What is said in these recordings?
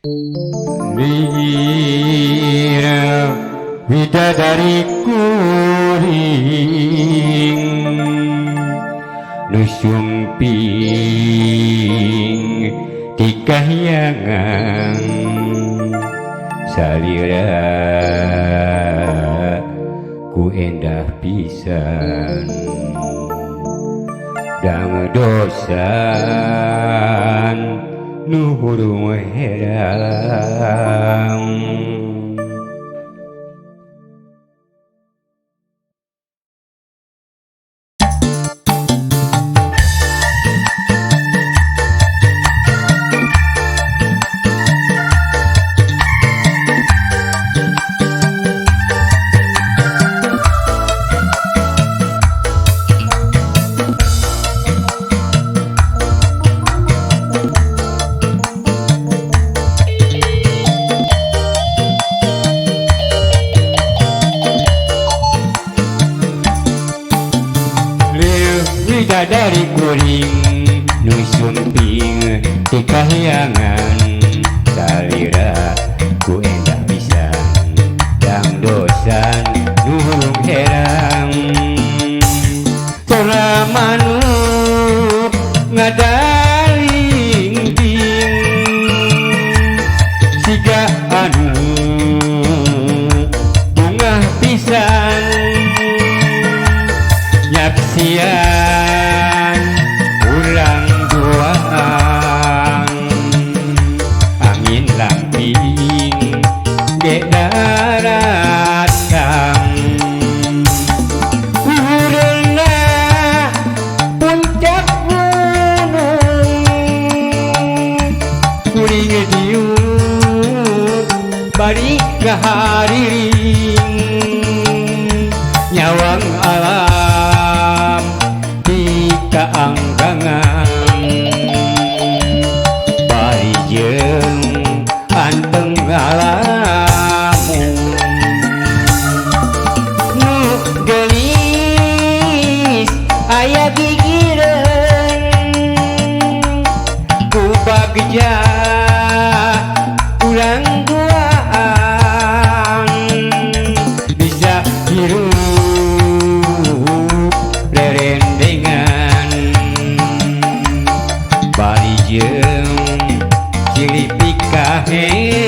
Lir widadari kuring nu sumping ti kahyangan salira ku endah pisan dang dosan nu hurung herang. Widadari kuring nu sumping ti kahyangan salira ku endah pisan dang dosan nu hurung herang. Sora manuk ngadaling-ding siga anu bungah pisan nyaksian urang duaan angin lamping ge daratang luhurna puncak gunung kuring diuk bari ngahariring nyawang alam di kaanggangan bari jeung anteng ngalamun nu geulis aya gigireun ku bagja urang duaan bisa hirup rerendengan bari jeung silih pikaheman.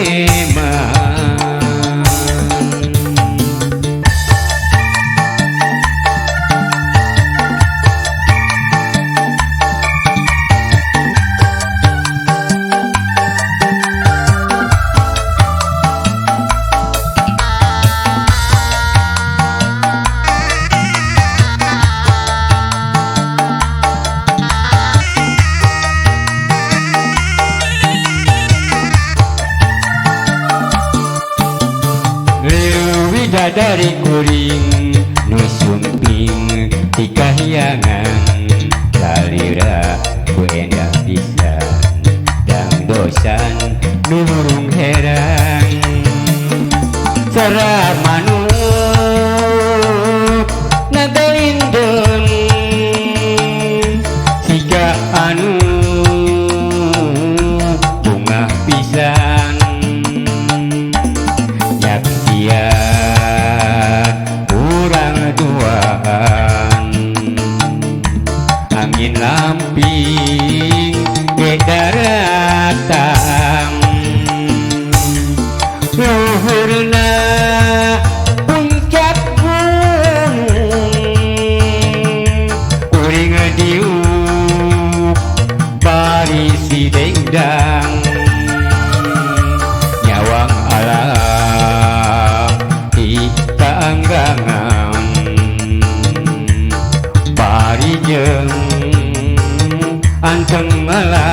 Widadari kuring nu sumping ti kahyangan salira ku endah pisan dang dosan nu hurung herang. Sora manuk ngagalindeng siga anu bungah pisan nyaksian urang duaan angin lamping ge daratang luhurna puncak gunung kuring diuk bari sidengdang nyawang alam di kaanggangan bari jeung anteng ngalamun.